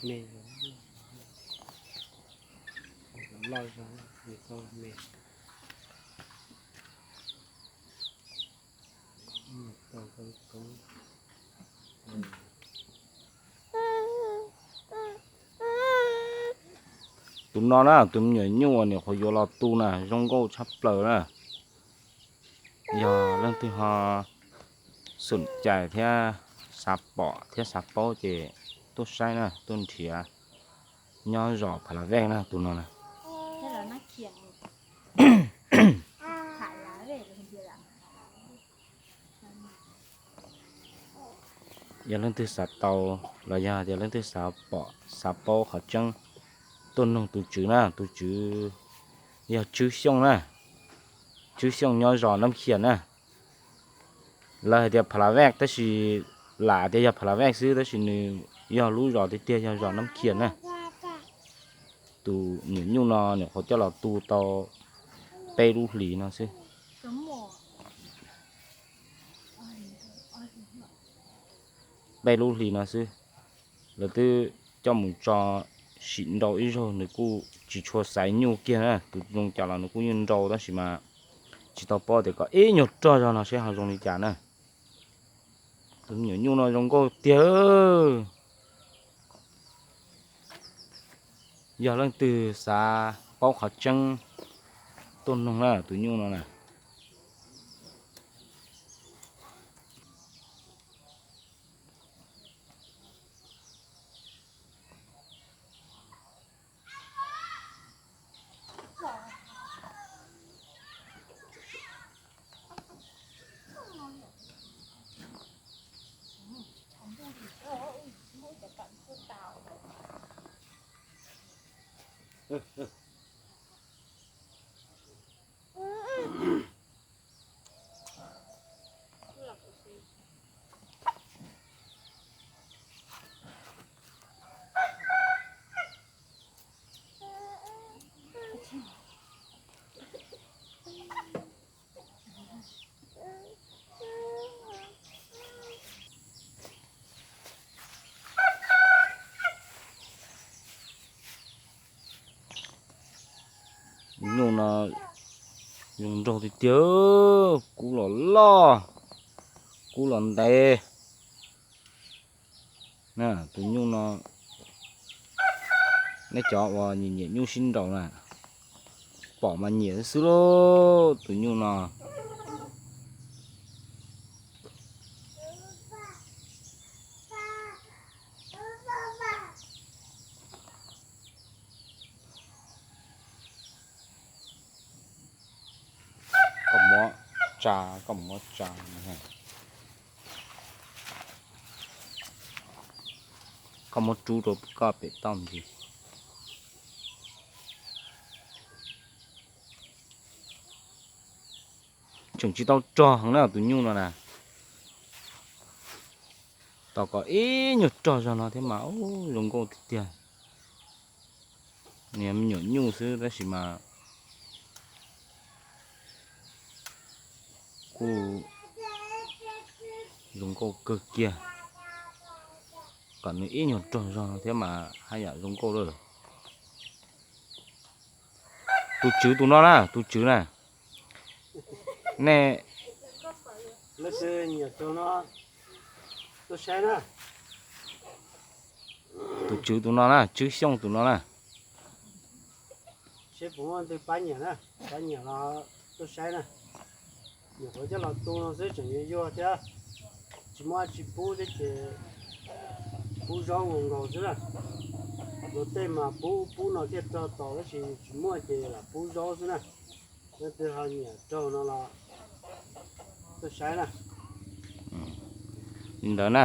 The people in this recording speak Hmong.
Me, loj zog, me tau me. Tus no na, tus me nyuam nyuj uas nyuam qhuav yuav los tu na, zoo nkauj tshaj plaws na. Yog leej twg ho xom cai thiab xav pom thiab xav paub ces tuaj saib na, tuaj nrhiav nyob zos Pha La Vej na, tus no na. Yog leej twg xav tau los yog tias leej twg xav pom xav paub qhov tseeb, tuaj nug tus tswv na, tus tswv yog Tswb Xyooj na, Tswb Xyooj nyob zos Nab Khias na. Lawv hais tias Pha La Vej tab sis lam tias yog Pha La Vej xwb tab sis nws yog lub zos tiag tiag yog zos Nab Khias na. Tus nyuam nyuj no nyuam qhuav coj los tu tau peb lub hlis no xwb. Peb lub hlis no xwb, lawv twb coj mus tso sim nrau ib zaug nws kuj tsis tshua xaiv nyuj kiag na, tus zoo cas los nws kuj yeej nrau tab sis mas tsis tau paub tias kom ib nyuag rog zog no seb ho zoo li cas na. Tus me nyuam nyuj no zoo nkauj tiag. Yog leej twg xav paub qhov tseeb tuaj nug na, tus nyuj no na. Nyuj no zoo nraug tiag tiag, kub los loj, kub los ntev. Tus nyuj no, nej cov uas nyiam nyiam nyuj sib nraus na, pom mas nyiam xwb lauj tus nyuj no. Koj muab tsa, koj muab tsa, koj muab rub rau koj pem toj ntsis. Tseem tsis tau rog heev na tus nyuj no na. Tos kom ib nyuag rog zog no thiab mas zoo nkauj tiag tiag. Nws me nyuam nyuj xwb tab sis mas kuj zoo nkauj kawg kiag. Kom nws ib nyuag rog zog no thiab mas haj yam zoo nkauj lawm. Tus tswv tus no na, tus tswv na, nej, tus tswv tus no na, Tswb Xyooj tus no na. Seb puas muaj leej twg pab nyiam na, pab nyiam los tuaj saib na. Nyuam qhuav coj los tu no xwb tseem yuag yuag thiab, tsis muaj dab tsi pub thiab ces pub zaub nkaus nkaus xwb na. Luag tej mas pub pub no thiaj rog tau tab sis tsis muaj ces lam pub zaub xwb na. Leej twg ho nyiam raug no los tuaj saib na. Li ntawd na,